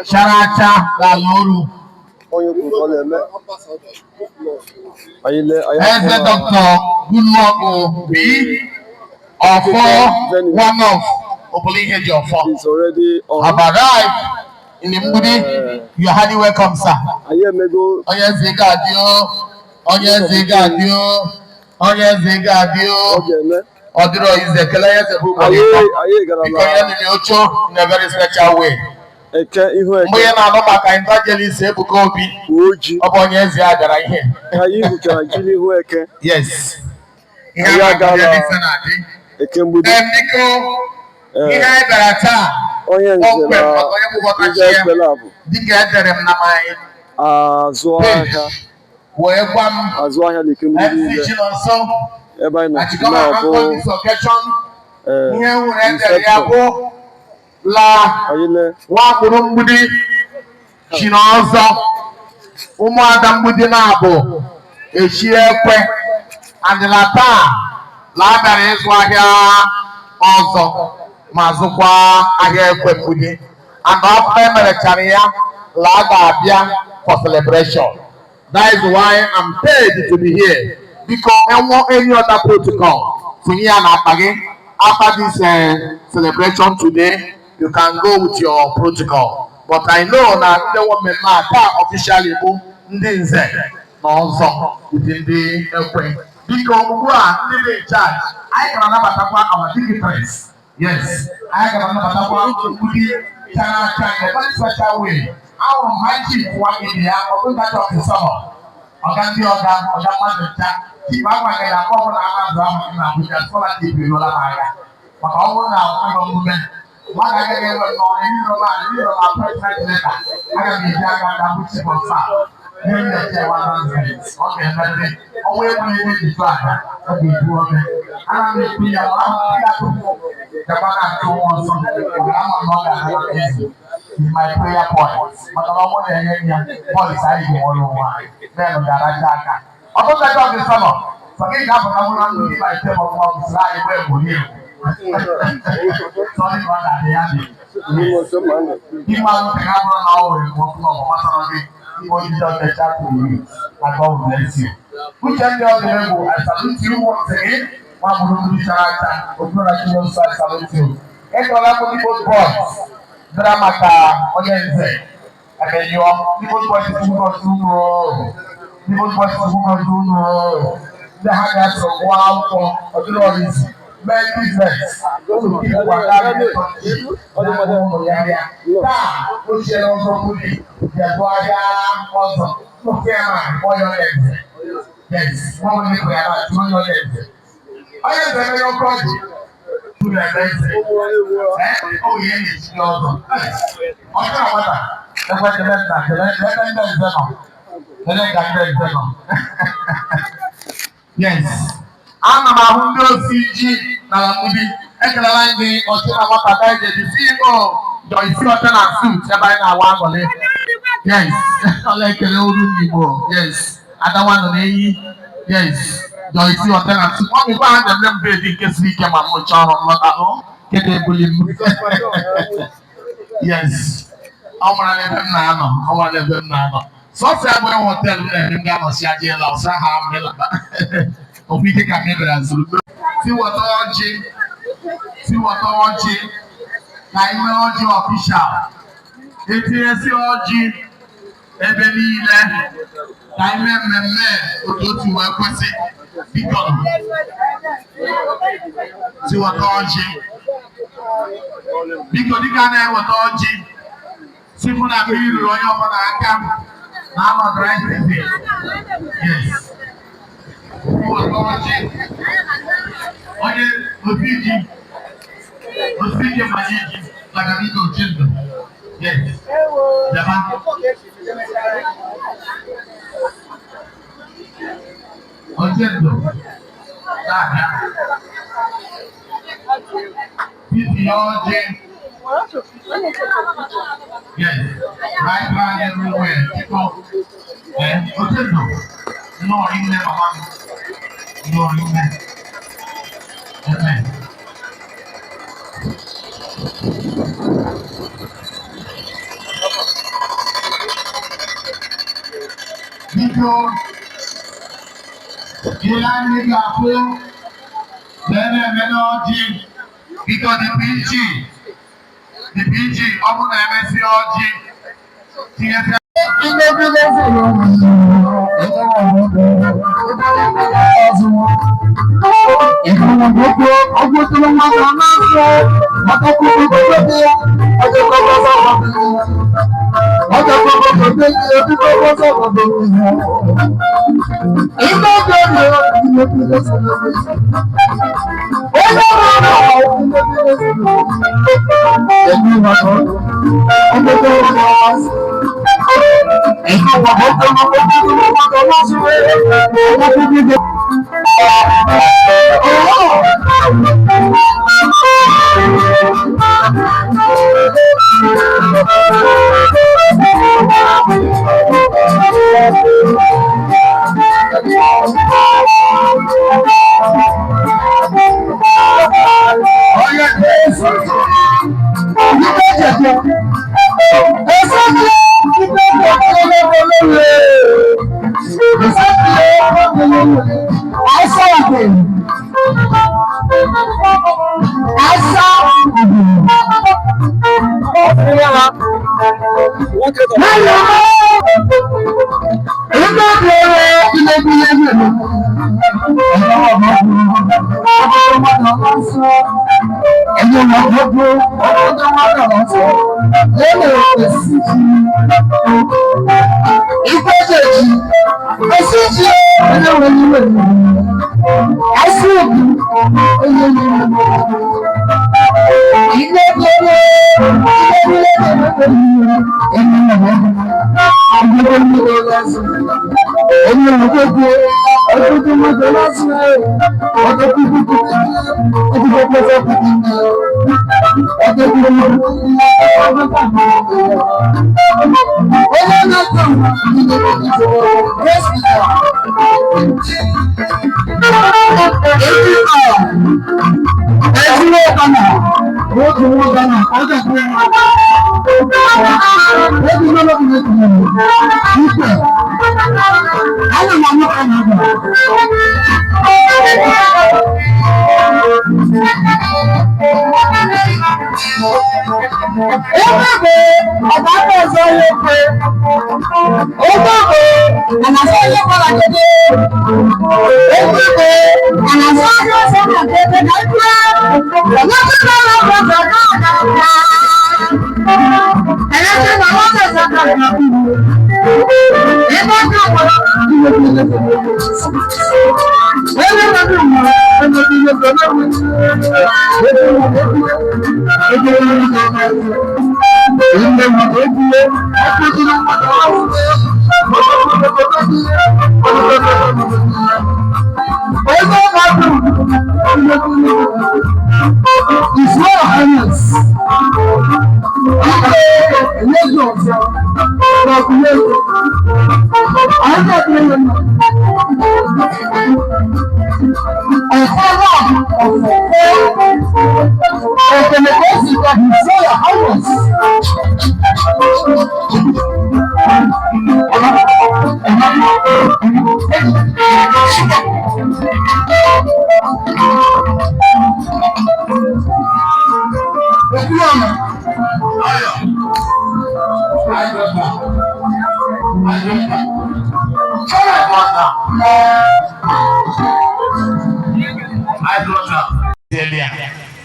Chara acha n'ala oru. Onye kwuru ka ọ na-eme. Anyị lee anyị Eze afọ na Dr. Goodluck Obi Ọfọ, one of Obolo Ihejiofor, is already on. have arrived in Mgbidi. You are highly welcome, sir. Anyị emego. Onye eze ga-adị o, onye eze ga-adị o, onye eze ga-adị Ọ o. ga-eme. Ọ dịrọ ize ekele onye eze bụ ugboro Anyị ịtọ. anyị gara Biko nye na nụ ocho in a very special way. Eke ihu Mgbe Eke ị na-anụ maka evangelist Ebuka Obi, kwuo ji. ọ bụ onye eze a bịara ihe. Ka anyị gwuchara ji n'ihu Eke. Yes. Ihe Anyị a agaala na-akụzi ebe na-adị. Eke Mgbidi. Ee, biko, ihe Ee, anyị bịara taa, onye nze kpọmkwem na maka onye ndị kpụkọtachi ya, ekpele bụ dịka edere m na my azụ ahịa wee gwa m azụ ahịa na Eke Mgbidi MC niile Chinonso ebe anyị nọ na Chikọba na-abụ Anthony this occasion, ee ihe nwere edere ya inspector. bụ la Anyị lee Nwakpụrụ Mgbidi Chinọzọ, ụmụada Mgbidi na-abụ echi ekwe andịla taa la abịara ịzụ ahịa ọzọ ma zụkwa ahịa ekwe Mgbidi, and after emerechara ya la a ga-abịa for celebration. That is why I'm paid to be here. Biko, enwe any other protocol, tinye ya n'akpa gị. After this celebration today, you can go with your protocol, but I know na ndị nwe mmemme a taa officially bụ ndị nze na ọzọ with ndị ekwe. Biko, ugbu a ndị dị in charge, anyị gara anabatakwa our dignitaries. Yes, anyị gara anabatakwa ndị chara acha in a very special way. Ahụrụ m high chief nwa ibe ya, ọ bụ that of the summer, ọga ndị ọga, ọga mmadụ ncha. Chief agwaghị na ọ bụla ama ahụ dị na Abuja, scholarship eruola m aka, maka ọ bụrụ na ụlọ omume mmadụ agaghị enwe nnọọ enyiro m enyiro m appointment letter, aga m eji aka ga bụ chief of staff ihe m na-eche nwa nonsense. Ọ ga-emerịrị ọnwa egwu ebe ji chụ aja, ọ ga-ebu ome. Ana m ekwu ya ma ahụ ndị ga-atụpụ gakwa na-achụ nwa ọsọ, maka ama m na ọ ga-adị ezi is my prayer point, maka na ọ bụrụ na enye ya policy, anyị ga-enwere onwe anyị men ga-aracha aka. Ọtụtụ ebe ọ dị sọnọ sọ gị ga-apụta na ndị ma ite ma ọ bụ sị anyị gbee egwuri egwu sọrọ ka ọ ga-adị ya dị ime ahụ ka ha bụrụ na ọ nwere mgbe ọkụ ọ gbasara gị ime ojiji ọcha to you, and God will bless you. Uche ndị ọ dị egwu, I salute you once again. Nwa mụrụ mmiri chara acha okpuru Chinonso, I salute you. Ekelela m ndị both boys bịara maka onye nze emenyụọ. Ndị both boys, chukwu gọzie unu o. Ndị both boys, chukwu gọzie unu o. Ndị ha ga-asọ gụọ akwụkwọ, ọ dịrị ọrịzi mee business unu kipụkwa karịa ụmụ ya ya taa ochie n'ọzọ kwuli bịa zụọ ahịa ọzọ nnukwu ya na onye onye nze. Yes, nwa m nyepụ ya na achụ onye onye nze, onye nze mere oke ọjị unu eme nze. Ee, ọ bụ ihe na-echi ọzọ ọjọọ na nwata ekwe kele nna kele ebe ndị nze nọ, kele ka ndị nze nọ. Yes, ana m ahụ ndị osi ji n'ala Mgbidi. Ekelela ndị ọchị na nwata daije, the CEO Joyce Hotel and Suit, ebe anyị na-awa aṅụrị. Yes, ọla ekele olu Igbo. Yes, adawa nọ n'enyi. Yes, Joyce Hotel and Suit. Ọ bụ ha ga-eme m bed nke siri ike ma m rụchaa ọrụ nlọta hụ nke ga-ebuli m. Yes, ọ mara n'ebe m na-anọ, ọ mara n'ebe m na-anọ. Sọsọ ya bụ hotel m na-eme m ga-anọchi aja ịla ọsọ ha m ịlaba okwu ike ka m bịara zuru. Si weta ọjị, si weta ọjị ka anyị nwee ọjị official, etinyesi ọjị ebe niile ka anyị mee mmemme otu otu wee kwesị. Biko, si weta ọjị. Biko, dịka a na-eweta ọjị, si fụ na mmiri ruru onye ọbụla aka na anọ dry season. Yes, weta ọjị. Onye osi ji, osi ji manye ji maka biko Chindo. Yes, bịaba. Ochindo na-abịa titi ọjị. Yes, right round everywhere. Biko, eh, Ochindo, nnọọ rinne mama m, nnọọ rinne. Amen. Biko, ihe anyị ga-afụ na na-eme n'ọjị. Biko, the PG, the PG, ọ bụrụ na emesi ọjị, tinyesi.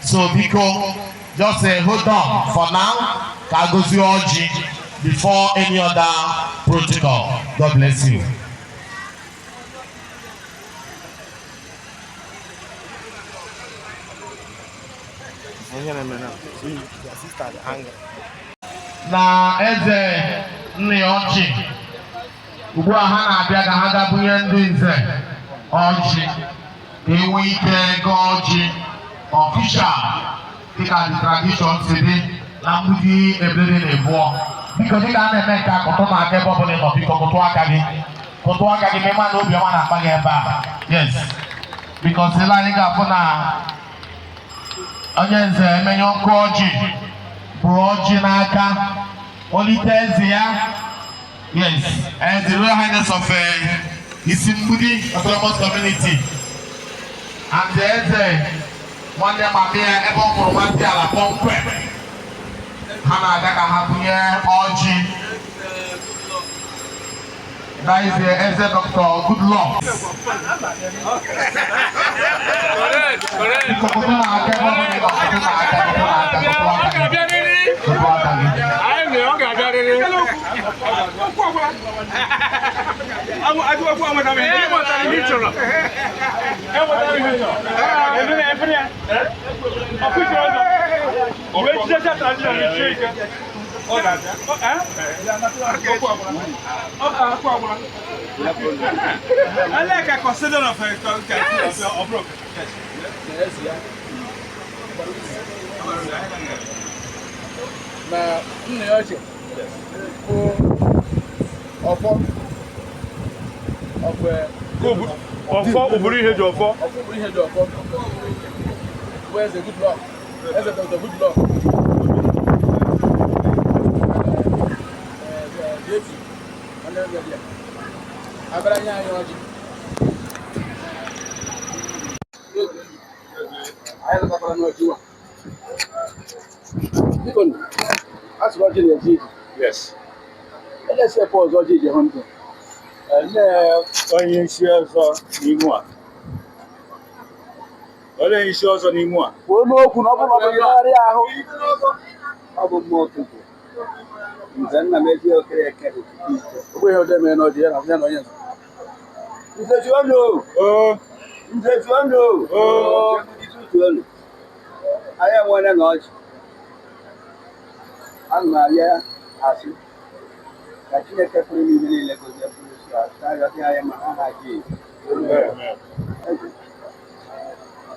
So biko, just say hold on for now. Ka gozie ọjị before any other protocol. God bless you. Na eze nne ọchị ugbu a, ha na-abịa ka ha ga bunye ndị nze ọjị ka enwee ike gọọ ọjị official dịka the tradition si dị na mgbidi ebere na-ebuọ. Biko, dịka a na-eme nke a, kụtụ m aka ebe ọ bụla ị nọ. Biko, kụtụ aka gị, kụtụ aka gị, mema na obiọma na-akpa gị ebe a. Yes, because ile anyị ga-afụ na onye nze emenye ọkụ ọjị bụ ọjị n'aka olite eze ya. Yes, and the Royal Highness of Isimbudi Autonomous Community and the eze nwanne mami ya ebe ọ mụrụ nwa ala kpọmkwem, ha na-aga ka ha bunye ọjị. That is the Eze Dr. Goodluck. Correct, correct. Biko, kụtụ na-aka ebe ọ bụla ị nọ, kụtụ na-aka, kụtụ na-aka, kụtụ Ọ aka gị. ga-abịarịrị. Kụtụ aka gị. Anyị mere, ọ ga-abịarịrị. Enwetara ihe ị chọrọ. Enwetara ihe ị chọrọ. O wee jidecha tradition ichie ike. Ọ ga-abịa. Eh? Okwu agwụla. Okwu agwụla. I like a consider of a of broke. Na nna ya ochie bụ ọfọ ọfọ. Ọfọ ụbụrụ ihe ji ọfọ. Ọfọ bụ ihe dị ọfọ bụ Eze Goodluck, Eze Dr. Goodluck JP, nwanne ya dị ya abịara nye anyị ọjị. Anyị lọtakwara n'ọjị wa. Biko nụ, a sịrị ọjị na-eje ije. Yes. Elesepụ ọzọ ọjị ije hụ ndụ. Nne onye isi ọzọ n'ime a. Onye isi ọzọ n'ime a. Kwuo n'okwu na ọ bụrụ na ọ bụ mmegharị ahụ. Ọ bụ mmụọ tupu nze nna m eji okere eke okike ike. Ogbe ihe ọjọọ mere n'ọjị ya na ya na onye nze. Nze tuonu Oo. nze tuonu. Oo. Tuonu. Anyị enwere na ọjị. Ana m arịọ asị ka Chineke pụrụ ime ihe niile gozie mkpụrụ isi asị arịọsị anyị ma ha ha ji.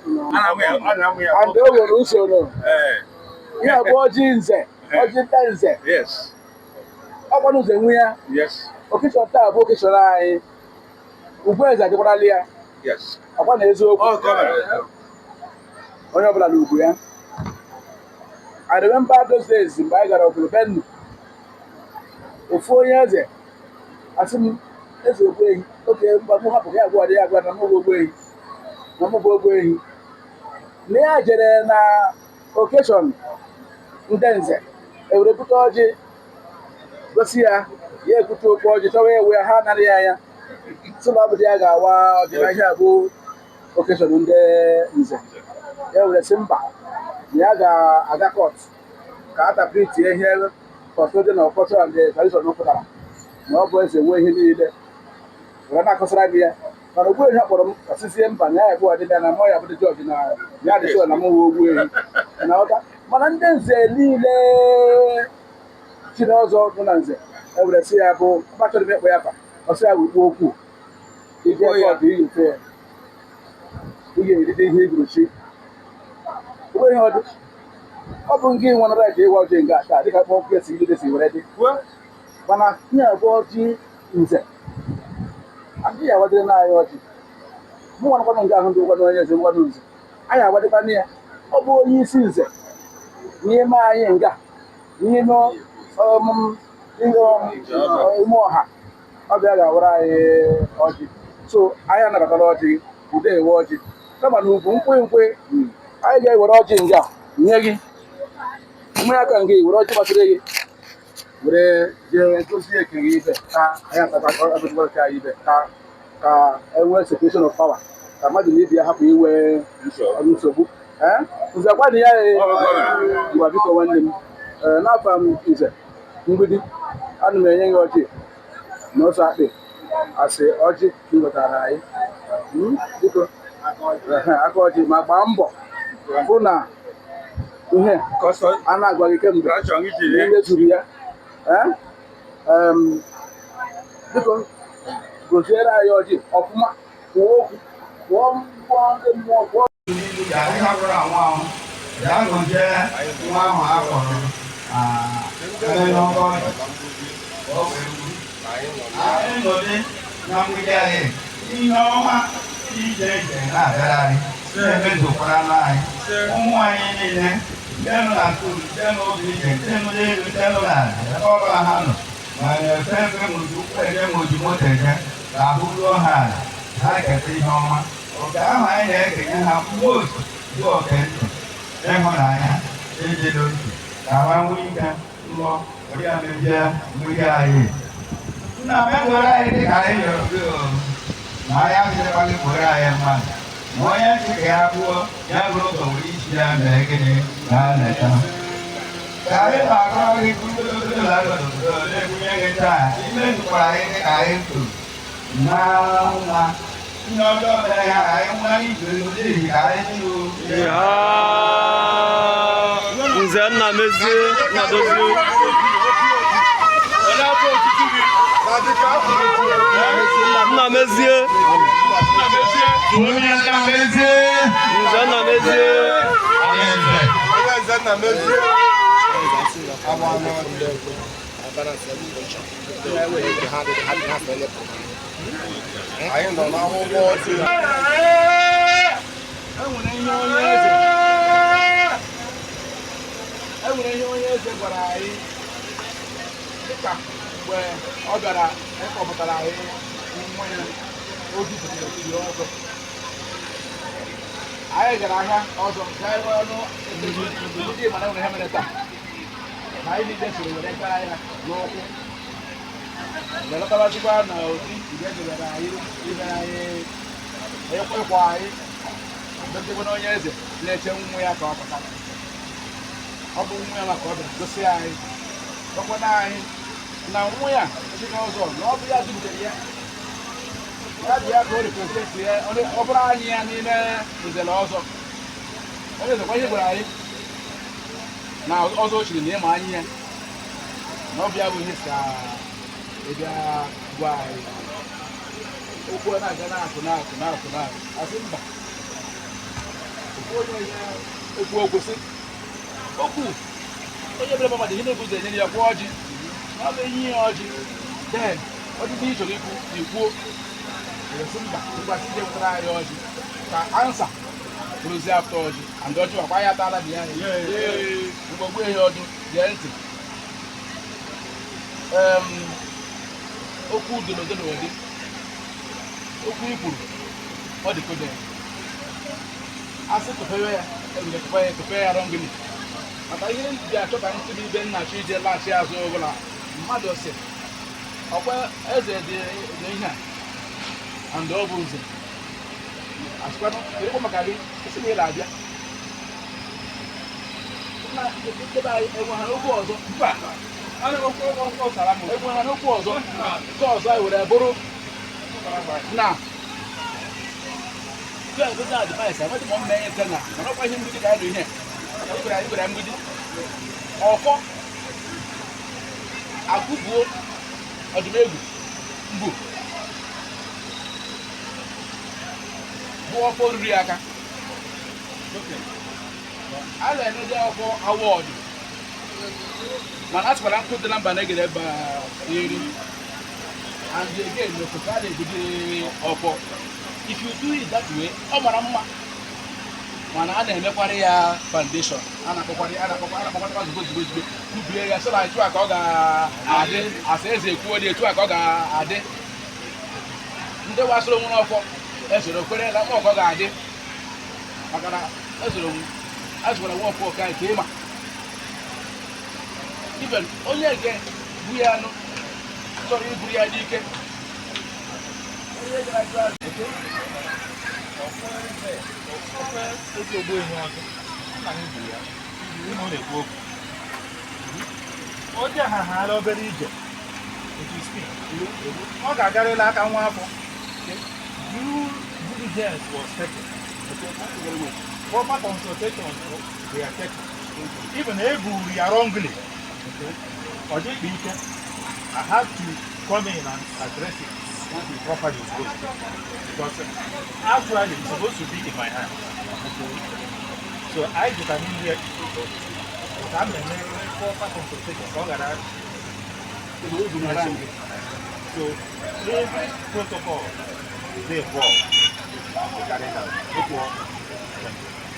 And o nwere usoro. Ee. Ihe a bụ ọjị nze, ọjị nta nze. Yes. Ọkwanụ nze nwe ya. Yes. Okechọ taa bụ okechọrọ anyị. Ugwu eze adịkwarala ya. Yes. Ọkwa na eziokwu. Ọ kọmere. Onye ọbụla na ugwu ya. I remember those days mgbe anyị gara obodo Benue. Ofu onye eze asị m, eze ogbuehi, oke mgbe mụ hapụ ya agwa ya agwa na mụ bụ ogbuehi, na mụ bụ ogbuehi, na ya jere na occasion ndị nze ewere bute ọjị gosi ya, ya ekwute okwu ọjị chọwa ewe ya, ha anaghị ya anya sị na ọ bụ di ya ga-awa ọjị na ihe a bụ occasion ndị nze. Ya were sị mba, na ya ga-aga court ka a tapritie ihe custodian of culture and tradition pụtara na ọ bụ eze nwee ihe niile were na-akọsara gị ya. Mana ogbuehi akpọrọ m ọsịsie mba, na ya ebu ọdịbịa na mọ ya bụdị jọji na ya dị sure na m nwe ogbuehi na ọta. Mana ndị nze niile chi n'ọzọ nọ na nze ewere sị ya bụ mgbachọrọ m ịkpọ ya afa, ọsị ya bụ ikwu okwu ije court iyi mfe ya ị ga-erite ihe igbochi ogbe ihe ọdụ. Ọ bụ nke nwere right ịwa ọjị nga taa dịka kpọọ esi ilide si were dị, mana ihe abụ ọjị nze adịghị awadịrị na anyị ọjị. Mụ nwanakwanụ nga ahụ ndị ụgwanụ onye eze ngwanụ nze anyị awadịkwanụ ya. Ọ bụ onye isi nze n'ime anyị nga n'ime ihe ime ọha ọbịa ga-awara anyị ọjị. So anyị anabatara ọjị, udo ewe ọjị, kama na ugwu nkwe nkwe anyị ga-ewere ọjị nga nye gị mmanya aka nga were ọjị gbasịrị gị were jee gozie eke gị ibe ka anyị atakwa anyị ibe ka e nwee separation of power, ka mmadụ na ibe ya hapụ inwe nsogbu. Ee, nze gwadị ya. Ee, ngwa, biko nwanne m. Ee, n'afọ m nze mgbidi, ana m enye gị ọjị na ọsọ akpị asị ọjị ka ị wetara anyị. Biko. Ehe, aka ọjị, ma gbaa mbọ hụ na ihe a na-agwa gị kemgbe na imezuru ya. Ee? Biko goziere anyị ọjị ọfụma, kwuo okwu, kwuo mmụọ ndị mmụọ kwuo. Ya ihe ọbụla anwụ anwụ ya gọzie nwa ahụ a kpọrọ ebe n'ọkọ ọjị. Ọ bụ egwu. Anyị nọdị na mgbidi anyị, ihe ọma dị iche iche na-abịara anyị, na-emezukwara anyị ụmụ anyị niile ndị nọ na school, ndị nọ ụzọ ije, ndị nọ n'elu, ndị nọ n'ala, ebe ọbụla ha nọ. Ma na-efe efe ma oji ụkwụ eje ma oji moto eje ka ahụ ruo ha ala, ha keta ihe ọma. Oke ahụ anyị na-ekenye ha most bụ oke ndụ, ịhụnanya, ịdị n'otu, ka ha nwee ike lụọ ụdị a mejie mmiri anyị. Nna m ewere anyị dị ka anyị yọrọ gị o, na anyị abịaghị gị kpọrọ anyị mmadụ. Ma onye ntị ka ya gbuo, ya bụrụ ụzọ were isi ya mee gịnị na nleta. Ka anyị na-akọrọ gị na-ebunye gị taa, ime nụkwara anyị dị ka anyị kwuru. Na nwa, ndị ọjọọ mere ya anyị nwa igwe n'ihi ka anyị nụ. Nze nna mezie nna dozie. Nna mezie. Onye nna mezie. Nze nna mezie. Onye eze. Anyị nọ n'akwụkwọ ọjị. Enwere ihe onye eze gwara anyị dịka mgbe ọ bịara ịkpọpụtara anyị nwa ya obi pụtara chi ọzọ. Anyị gara ahịa ọzọ nke anyị nwere ọnụ ndị mana nwere ihe mere taa na anyị niile soro were gaa ya n'ụkwụ mgbe lọtabazikwa na obi mgbe eze bịara anyị ime anyị ịkwa anyị mgbe na onye eze na-eche nwa ya ka ọ pụta. Ọ bụ nwa ya maka ọ bịara gosi anyị gwakwana anyị na nwa ya echika ọzọ na ọ bụ ya dubutere ya ya dị ya ka o representị ya ọ bụrụ anyị ya n'ime nzere ọzọ. Onye eze kwa ihe gwara anyị na ọzọ o chiri na ịma anyị ya na ọ bụ ya bụ ihe si ịbịa gwa anyị okwu ọ na-aga na-akụ na-akụ na-akụ na-akụ asị mba okwu onye ihe okwu okwu sị okwu onye bịara mmadụ ihe na-ebuzo enyere ya kwa ọjị na ọ bụ enyi ya ọjị then ọdịdị ị chọrọ ikwu ikwuo esi mba ngwa sị je wetara anyị ọjị ka ansa bụrụzie after ọjị and ọjị wakwa ya atala dị ya mgbe gbuo ya ọdụ gee ntị. Okwu dị n'ụdị n'ụdị okwu i kwuru ọ dị kode asị tụpewe ya ebile tụpe ya tụpe ya rọngili maka ihe m ji achọ ka ntị m ibe nna chi ije laghachi azụ ọbụla mmadụ si ọkwa eze dị dị ihe a and ọ bụ nze asịkwanụ kedụkwa maka gị isi na ị na-abịa na ndebe anyị enwe ha n'okwu ọzọ Mba, okwu ọsara m. Enwe ha n'okwu ọzọ nke ọzọ anyị were bụrụ na nke a advice amaghị m mma enye na mana ọkwa ihe mgbidi ka anyị nọ ihe maka anyị gwara mgbidi ọfọ akụbuo ọdụmegwu mbụ bụ ọfọ riri aka a na-emezi ọfọ awọdụ mana a sịkwara nkụ dị na mba na-egere ebe a eri and again n'ofufe a na-egude ọfọ. If you do it that way ọ mara mma mana a na-emekwara ya foundation a na-akpọkwara a na-akpọkwa a na-akpọkwara ozugbo ozugbo ozugbo kwubie ya sị na etu a ka ọ ga-adị asa eze ekwuo dị etu a ka ọ ga-adị ndị wasoro nwere ọfọ esoro kwere na mma ọkọ ga-adị maka na esoro azụkwara nwa ọfọ ka nke ịma even onye nke bu ya anụ chọrọ iburu ya n'ike onye gara ajụ ajụ Ezi ogbu ihe ọzọ nna m gburu ya ihe ọ na-ekwu okwu oje ha haala obere ije otu speed ọ ga-agarịla aka nwa afọ. Due diligence was taken, proper consultation were taken, even e buru ya wrongly ọ dịkpa ike. I had to come in and address it properly because actually it's supposed to be in my hand. So I determined where it was. But I'm a proper consultation. So every protocol they involved, they carried out.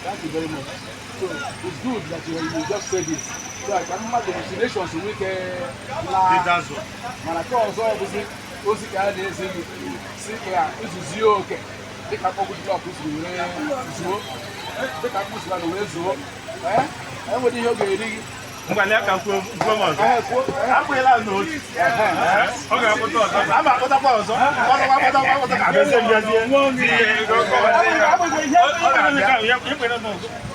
Thank you very much. So it's good that you just said this. So ka mmadụ hallucinations nwee ike laa. Mana nke ọzọ bụzi ozi ka a na-ezi gị si ka izuzie oke dịka mkpọgwụ blọk siri were zuo, dịka mkpụsiri na wee zuo, ee, enwere ihe ọ ga-eri gị. Ngwa ka kwuo m ọzọ. Ee, kwuo. Akwụghịla n'otu. Ọ ga-akpụta ọzọ. A ma akpụtakwa ọzọ. Akpụtakwa, akpụtakwa. Abịazie mbịazie.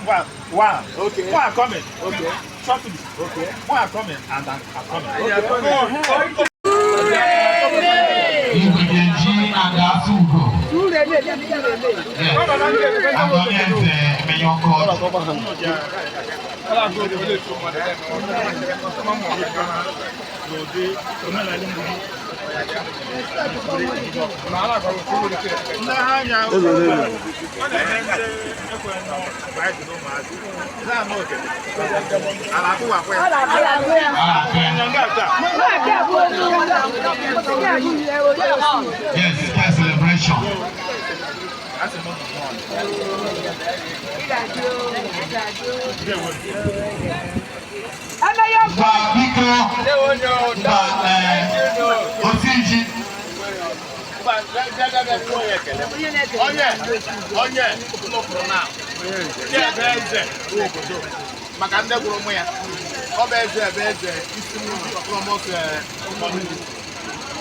Ngwa, one. Okay. One are coming. Okay. Shortly. Okay. One are coming and are coming. Okay. Igwe ji and Asugo. Yes. And onye eze emenye ọkụ ọjị. N'ụdị omenala Mgbidi. Ndị agha anya ọ na-eme ndị ekwe nọ mgbe anyị dị n'ụmụazị. Na-ama okele. Ala akụwakwa ya. A na-akụ ya. Nga taa. Yes, first celebration. Asị m unu nnọọ. Ndewo. Gba biko gba otu ji. Onye nụpụrụ na ndị ebe eze obodo maka ndị gwụrụ ụmụ ya, ọ bụ eze ebe eze isi mmiri autonomous community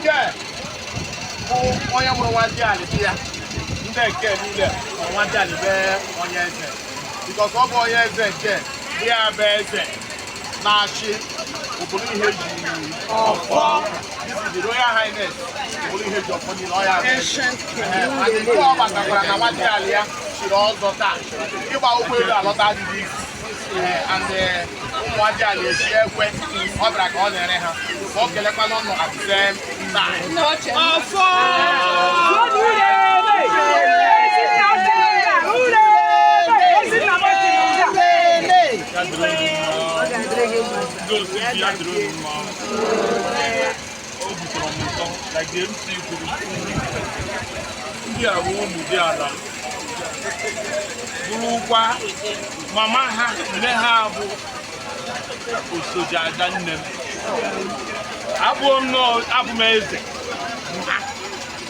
nke bụ onye mụrụ nwa dị alị di ya, ndị nke niile mụrụ nwa dị alị be onye eze, because ọ bụ onye eze nke di ya bụ eze na-achị obodo ihe ji ọfọ. This is the Royal Highness obodo ihe ji ọfọ niile ọ ya bụ eze. Ee, and nke ọ gbatakwara na nwa dị alị ya chiri ọzọ taa, ịgba ụgbọelu alọta adịghị isi. Ee, and ụmụ nwa alị echi ekwe ọ bịara ka ọ na-ere ha ka ọ kelekwa n'ọnụ at the same time. Ya dịrị unu mma. Ndị osi ji ya dịrị unu mma. Obi tọrọ m ụtọ, like the MC kwuru. Ndị a bụ ụmụ dị ala m. Bụrụkwa mama ha, nne ha bụ osoji ada nne m. Abụọ m nọọ, abụ m eze ha,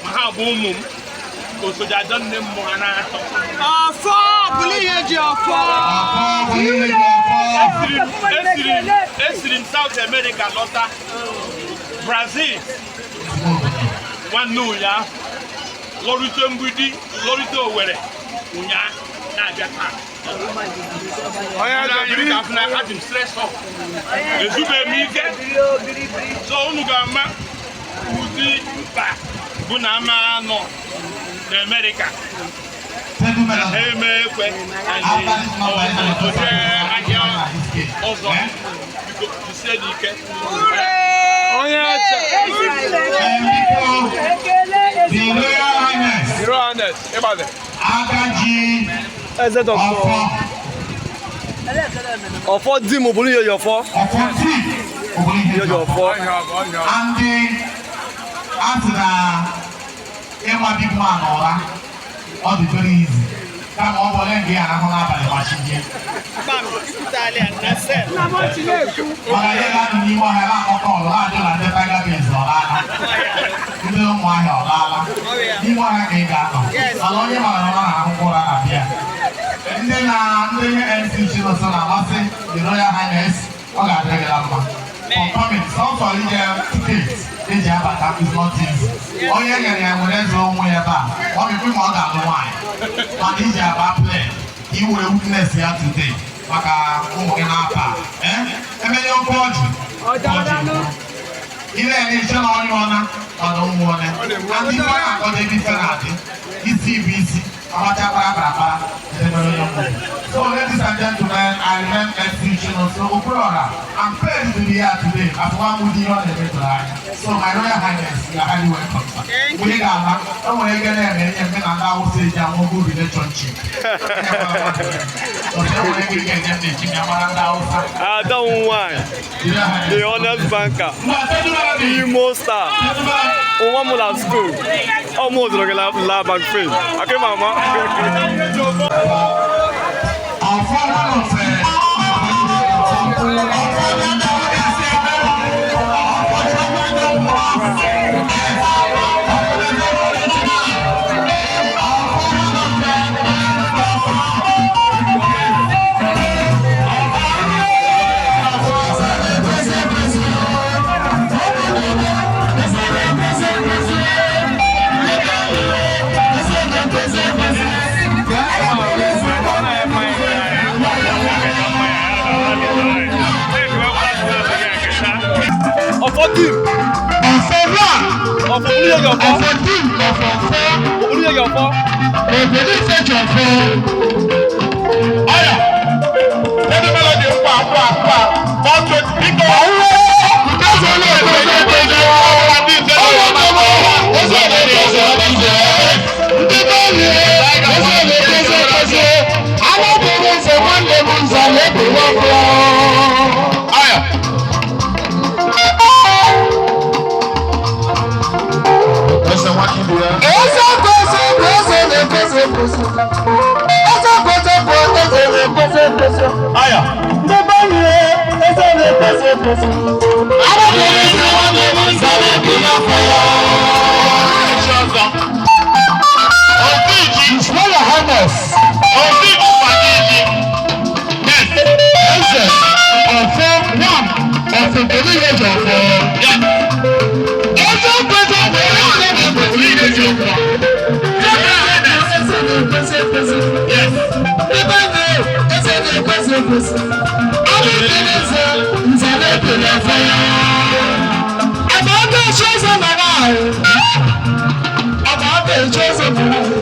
ma ha bụ ụmụ m. Osoji ada nne m mụrụ ha na-atọ. Ọfọ bụrụ ihe ji ọfọ. Ọfọ bụ ihe ji ọfọ. Esiri m South America lọta, Brazil, nwanne ụnyaahụ, lọrute Mgbidi, lọrute Owerri ụnyaahụ, na-abịa taa. Onye ka afụ na adị m stress up, ezubeghị m ike, so unu ga-ama ụdị mkpa bụ na ama nọ na Amerịka Gentlemen, ha eme ekwe after this number, oje ahịa ọzọ. Biko jisie n'ike. Onye eze. Biko, the Royal Highness, Royal Highness, ịgbalị. Agaji Eze dọkịta. Ọfọ, Ọfọ di m bụrụ ihe ji ọfọ. Ọfọ chief, obodo ihe Ihe ji ji ọfọ. ọfọ. And a sị na ịma big man ụra, ọ dị very easy. Kama ọ bụ onye nke ya arahụ n'abalị gbachie. Mana ihe ga-adị n'ime ọhịa na-akpọkọ ọlụ na-adị na ndị Tiger Base ọ laala. Ndị ụmụahịa ọ laala. N'ime ọhịa ka ị ga-anọ. Mana onye mara na ọ na-ahụkwa ụra na bịa. Ndị na ndị MC Chinonso na-amasị the Royal Highness, ọ ga-adịrị gị na mma. For coming, sọsọ ije ticket eji abata is not easy. Onye nyere ya nwere eze onwe ya ebe a, ọ bụ ma ọ ga-alụ nwaanyị. Mana iji aba plane, ka ị were witness ya today maka ụmụ gị na-aba. Emenye oke ọjị. Ọjị. Ile na-eche na ọnyụ ọna mana ụmụ ọna. And ife a na-akọdo ebe ife na-adị. Isi bụ isi. Abacha bara bara bara. Edemere onye mmụọ. So ladies and gentlemen, I remain MC Chinonso Okwuluora. I'm pleased to be here today as one with the other anya. So my Royal Highness, you are highly welcome, sir. Onye ga-ama, o nwere ike na-eme ihe mme na ndị Awụsa eji anwụ good relationship. O nwere ike ike enye m na-eji m ya mara ndị Awụsa. Ada m nwanyị. The Royal Highness. The honest banker. Mba, gentlemen, Imo star. gentlemen. Nwa m na school. Ọ mụ zụrụ gị la bank fail. Akị mama. Ọfọ one of Ọ̀fọ̀ team. Ọ̀fọ̀ one. Ọ̀fọ̀ olúyẹyẹ ọ̀fọ̀. Ọ̀fọ̀ team ọ̀fọ̀ four. Olúyẹyẹ ọ̀fọ̀. Òbòdì ìfẹ̀jọ̀ ọ̀fọ̀. Ọ̀yà, ẹni mélòó pa pa pa mọ́tò bíkọ́. Ọwọ́ ìdájọ́ ilé ẹ̀kọ́ ẹ̀kọ́ ẹ̀kọ́ ọwọ́ ọmọ ọsẹ ọsẹ ọsẹ ndị bẹ́ẹ̀ni ọsẹ ọsẹ ọsẹ alábẹ̀rẹ̀ ọsẹ nwanne m nza na-ebi nwoke. Ọ̀yà. Eze kwesị kwesị na-ekwesị kwesị. Eze kwesị kwesị na-ekwesị kwesị. Ọ̀yà. Ndị bẹ́ẹ̀ni eze na-ekwesị kwesị. Alábẹ̀rẹ̀ ọsẹ nwanne m nza na-ebi nwoke. Echi ọzọ. Ofiji. His Royal Highness. Ofiji Fadiji. Yes. Eze ọ̀fọ̀ one ọ̀fọ̀ kedu ihe eji ọ̀fọ̀? Yes. Eze kwesị kwesị na-ekwesị Eji ọfọ. Eze na-ekwesị ekwesị. Yes. Ebe na eze na-ekwesị ekwesị. A na-ekele eze nze na-ekele ọfọ ya. Ama ọ ga-echi eze mara ahụ. Ama ọ ga-echi eze mara ahụ.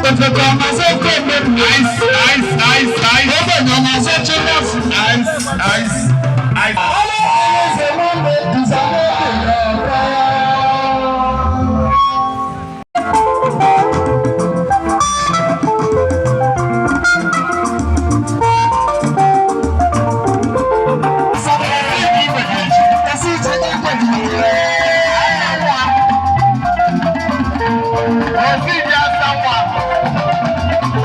Ofeke ọmasị ekwe mmemme. Ice, ice, ice, ice. Ogbenye ọmasị chinafụ. Ice, ice, ice. Eze nwanne nze na-ekele ọfọ ya. Ofiji asa nwa.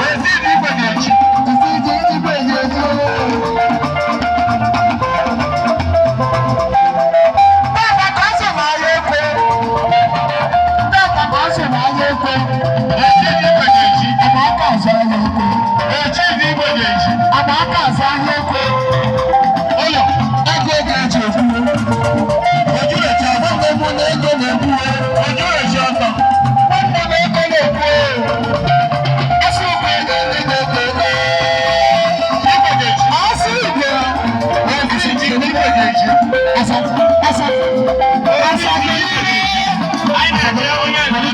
Ofiji igwe ga-echi. Ofiji igwe ga-echi. Ofiji igwe ga-echi. Ụlọ. Ojurechi ọtọ. Igwe ga-echi. Ofiji igwe ga-echi. Anyị na-eche onye ndu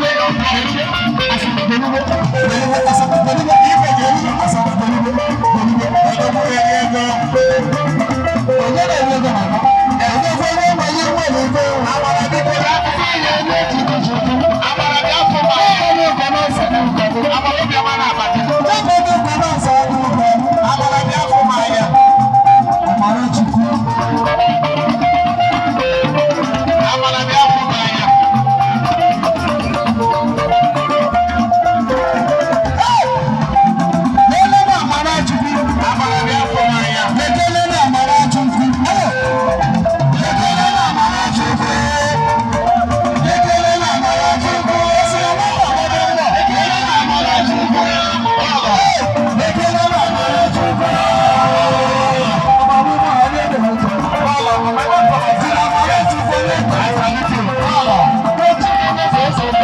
Amara bịa fụ m anya. Amara obiọma na-abata. Amara bịa fụ m anya. Amara bịa fụ m anya. Amara bịa fụ m anya.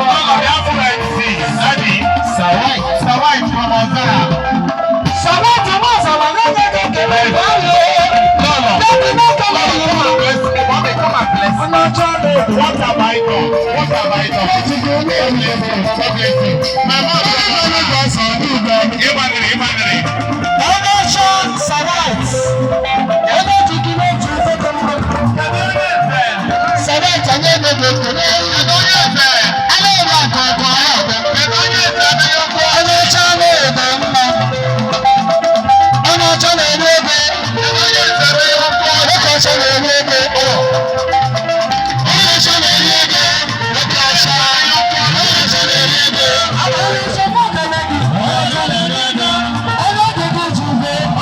Ụlọ bịa fụ MC. Daddy. Sawai from Ozara. Lọlọ. Lọlọ, come and bless me. Mommy, come and bless me. What have I done? What have I done? God bless you. God bless you. My mom. Ịgbanịrị, ịgbanịrị. Kedu onye eze? Kedu onye eze anaghị okwu? Kedu onye eze anaghị okwu?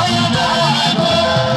Onye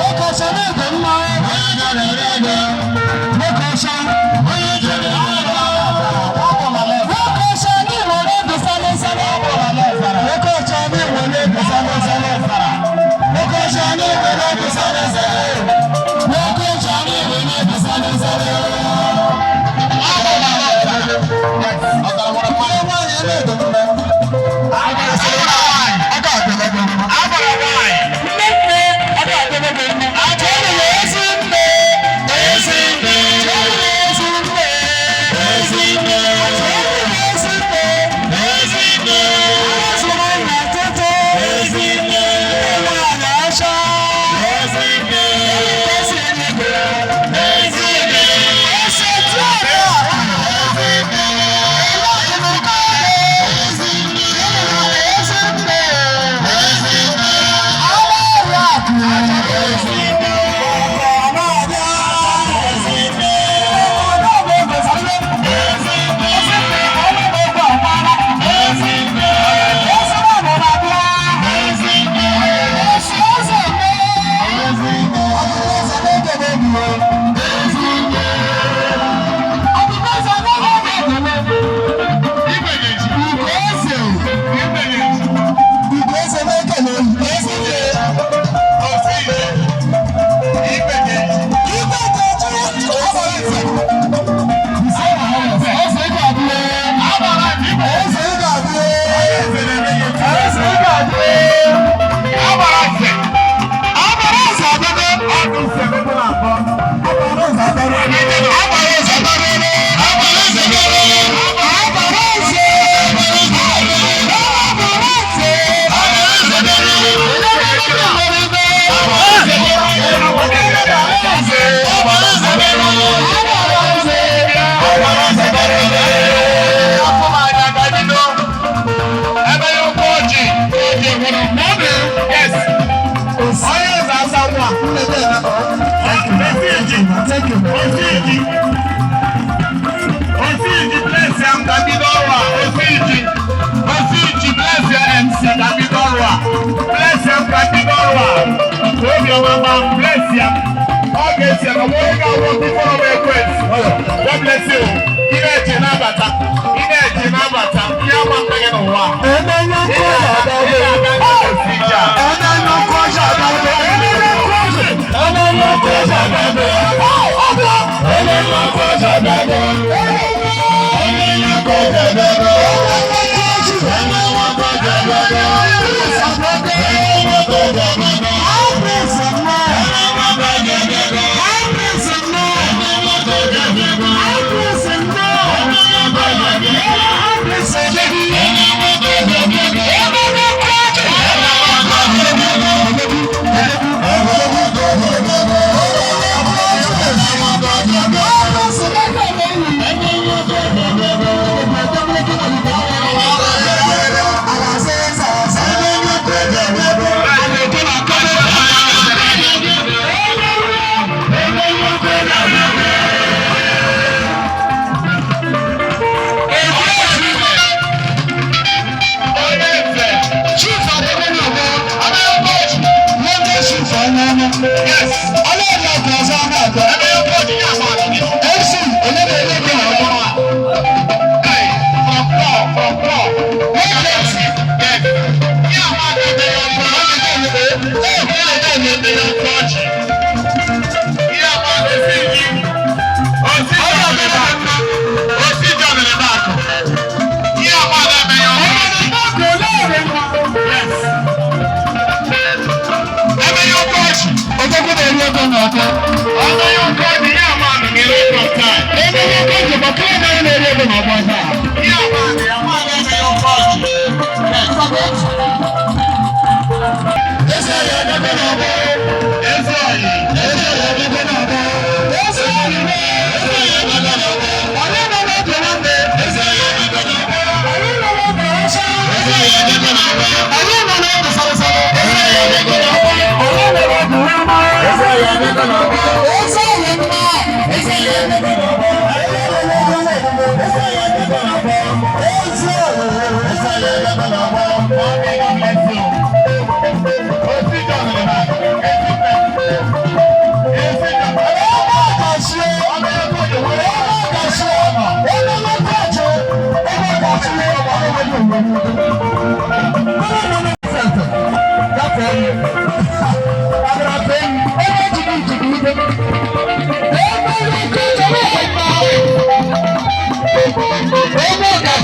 Thank you.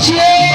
Hey!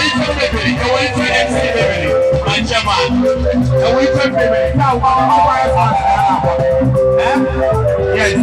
Enwe ife mebiri, enwe ife MC mebiri, my chairman. Enwe ife mebiri. Now, ọwa ebe a sị ya na-agba. Eh? Yes.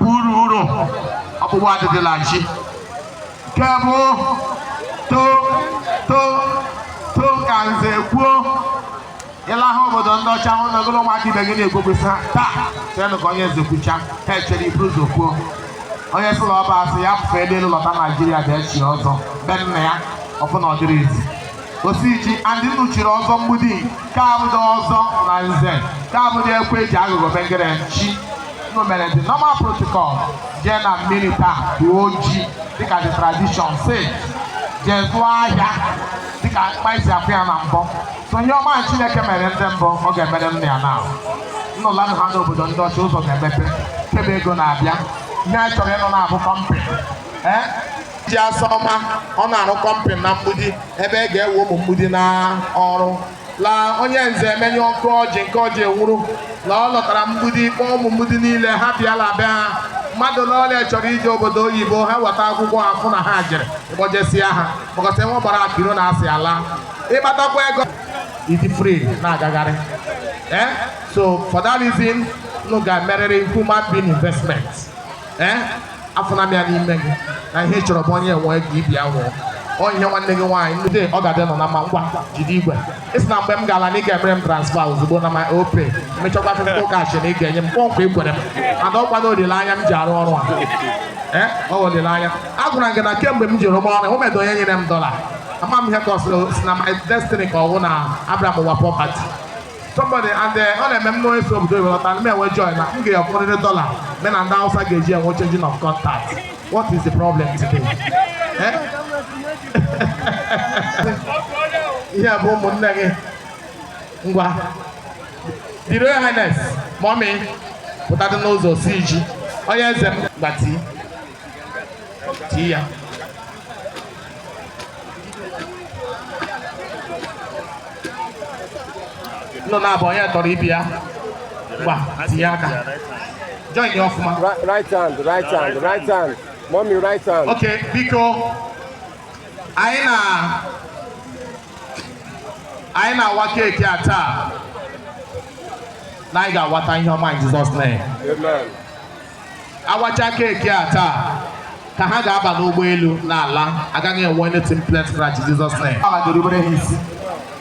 Buru uru ọkpụkpụ adịdịla nchi nke bụ to to to ka nze kwuo ịlahụ obodo ndị ọcha hụ na ogolo ụmụaka ibe gị na-egwogwesi ha taa chenụ ka onye nze kwucha ha echere iburu ụzọ kwuo onye sị na ọba asị ya fee n'elu lọta Naijiria bịa chi ọzọ be nna ya ọfụna ọ dịrị izi osiji andị nnuchiri ọzọ mgbidi ka abụdo ọzọ na nze ka abụdo ekwe eji aghụghọ megere nchi unu mere the normal protocol jee na mmiri taa duo ji dịka the tradition say jee zụọ ahịa dịka mkpaisi afụ ya na mbọ sonye ọma Chineke mere ndị mbụ ọ ga-emere nna ya na nnụlanụ ha n'obodo ndị ọcha ụzọ ga-emepe kebe ego na-abịa ndị anyị chọrọ ịnụ na-abụ kọmpanị ee ji asọ ọma ọ na-arụ kọmpanị na mgbidi ebe e ga-ewe ụmụ mgbidi na ọrụ laa onye nze emenye ọkụ ọjị nke ọjị enwuru na ọ lọtara mgbidi kpọọ ụmụ mgbidi niile ha bịala bịa ha mmadụ n'ọrịa chọrọ ije obodo oyibo ha weta akwụkwọ afụ na ha jere ịkpọjesia ha makọsị enwe gbara akiro na asị ala ịkpatakwa ego ịdị free na-agagharị. Eh? So for that reason unu ga-emerịrị human being investment. Eh? Afụna m ya n'ime gị na ihe ị chọrọ bụ onye enwe gị ibia nwụọ ọ ihe nwanne gị nwaanyị ndị ọ ga-adị nọ na mma ngwa jide igwe ị sị na mgbe m gara na ị ga-emere m transfa ozugbo na my opay emechakwa physical cash na ị ga-enye m kpọmkwem ikwere m mana ọ kwado olileanya m ji arụ ọrụ a. Ee, ọ bụ olileanya a gwara m gị na kemgbe m ji rụba ọrụ enwebeghị onye nyere m dọla ama m ihe ka ọ sị na my destiny ka ọ wụ na Abraham ụwa poverty somebody and ọ na-eme m n'onye si obodo oyibo lọta m enwe joy na m ga-akwụrịrị dọla me na ndị Hausa ga-eji enwe changing of contact. What is the problem today? Eh? Ihe bụ ụmụnne gị ngwa The Royal Highness mommy pụtadị n'ụzọ si ji onye eze m gba tii tii ya. Nọ na-abụ onye tọrọ ibi ya. Ngwa, tinye aka. Join ya ọfụma. Right hand, right hand, right hand. Mommy, right hand. Okay, biko, anyị na-awa cake a taa na anyị ga-awata ihe ọma in Jesus name. Amen. Awacha cake a taa ka ha ga-aba n'ụgbọelu n'ala, agaghị enwe anything plane crash in Jesus name. Ala ga-erubere ha isi,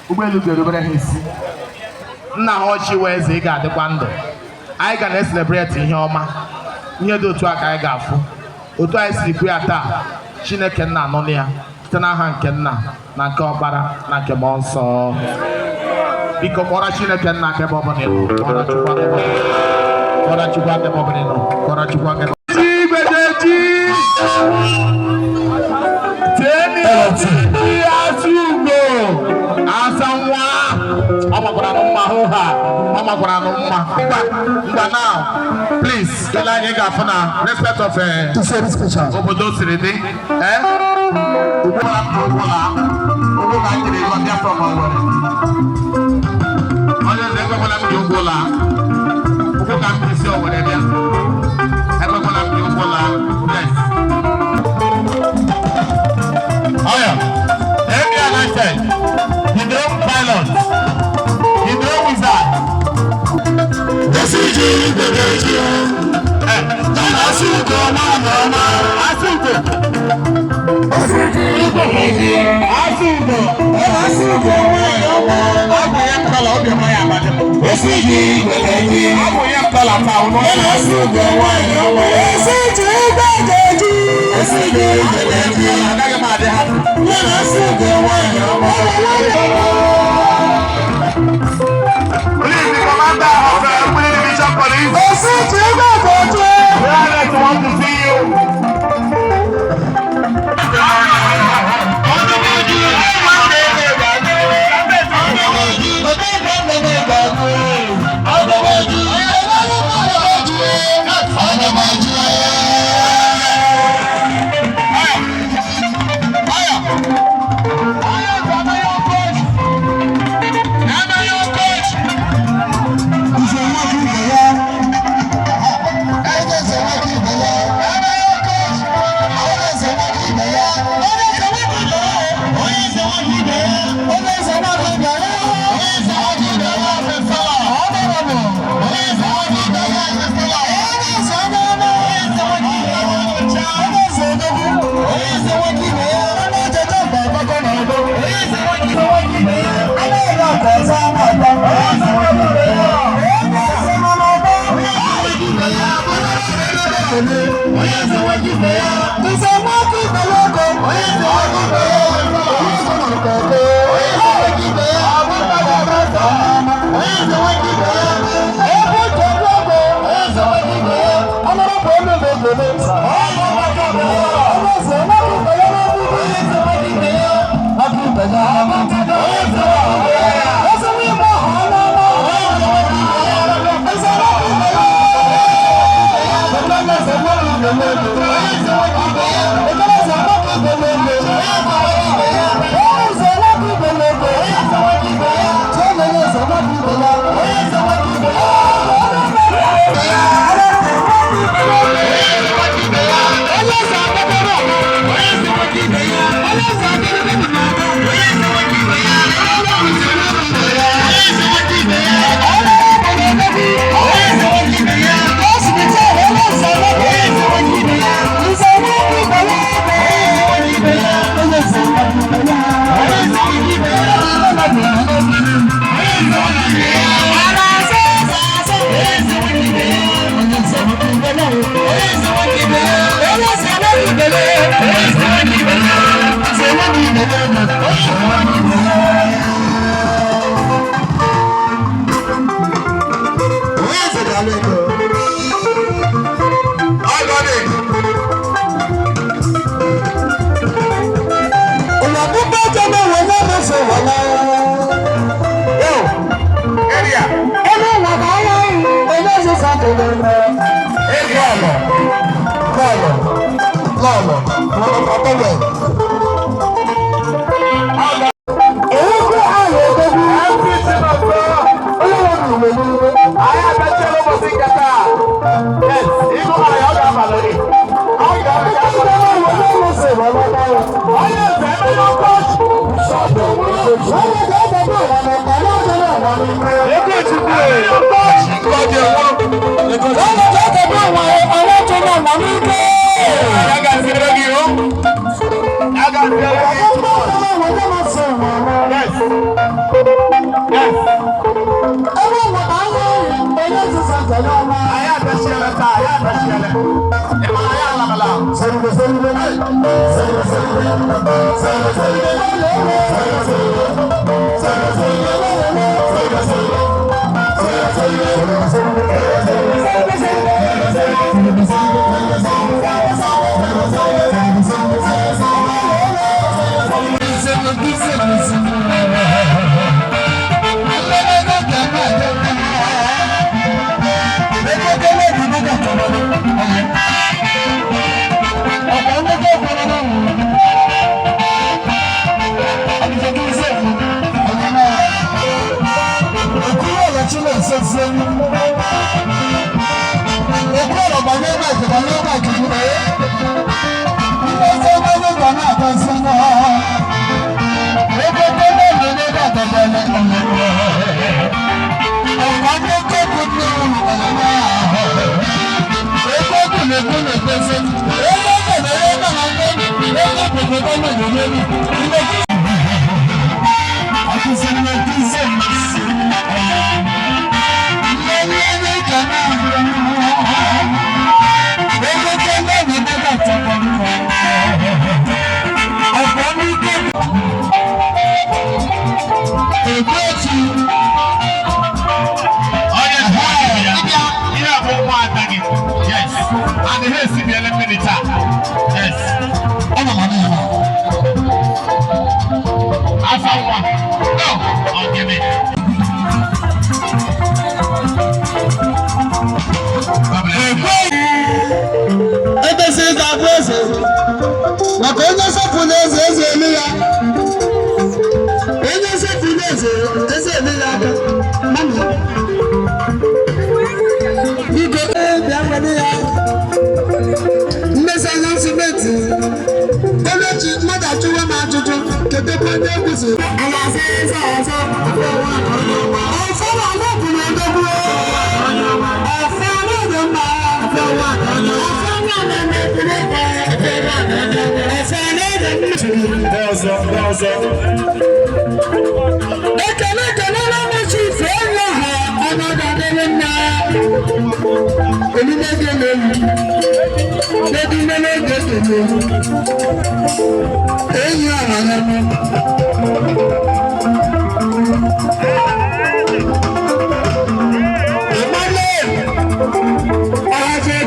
ụgbọelu ga-erubere ha isi. Nna ha ọchị wee eze, ị ga-adịkwa ndụ. Anyị ga na-ecelebrate ihe ọma, ihe dị otu a ka anyị ga-afụ. Otu anyị siri kwu ya taa, Chineke nna anọ na ya, site n'aha nke Nna na nke Ọkpara na nke Mmụọ Nsọ. Biko, kpọrọ Chineke nna aka ebe ọ bụla ị nọ. Kpọrọ Chukwu aka ebe ọ bụla ị nọ. Kpọrọ Chukwu aka ebe ọ bụla ị nọ. Kpọrọ Chukwu aka ebe. Igwedeji tieni asụ ugo asa nwa, ọ makwara nụ mma hụ ha, ọ makwara nụ mma. Ngwa ngwa, now please, ile anyị ga-afụ na respect of obodo siri dị. Ugbu a ụgbọla ụgbọ ka m jiri bịa from Owerri. Onye eze, ekwekwala m ji ụgbọ laa. Ụkwụ ka m ji si Owerri bịa. Ekwekwala m ji ụgbọ laa. Yes. Oya, Emi United, the drone pilot, the drone wizard. Esiji gbedeji Asugo nwanyi ọma. Asugo. Esiji gbedeji. Asugo. Asugo nwanyi ọma. Ọ bụ ya nkọla obi ọma ya abalị m. Esiji gbedeji. Ọ bụ ya nkọla taa ụnụ. Asugo nwanyi ọma. Esiji gbedeji. Esiji gbedeji. Agaghị m adị hapụ. Asugo nwanyi ọma. Please, the commander of Mgbidi Division Police. Esiji gbedeji. We want to see you. Maka onye sọpụrụ eze, eze elu ya. Onye sọpụrụ eze, eze elu ya aka. Mami. Biko, bịa kwado ya. Mmesa anya simenti. Oluchi, mmadụ achụwa m ajụjụ. Kedu ebe onye egwu si? Ọfọ ala bụ na odogwu. Ọfọ ala dị mma. Ọfọ ala na-eme. Ekele ekele na mmachi ife onye ha ọnọdụ adịrị mma. Olile dị n'elu. N'edu mmele oge ekele. Enyi ọha ya mụ. Emmanuel Ọhaje.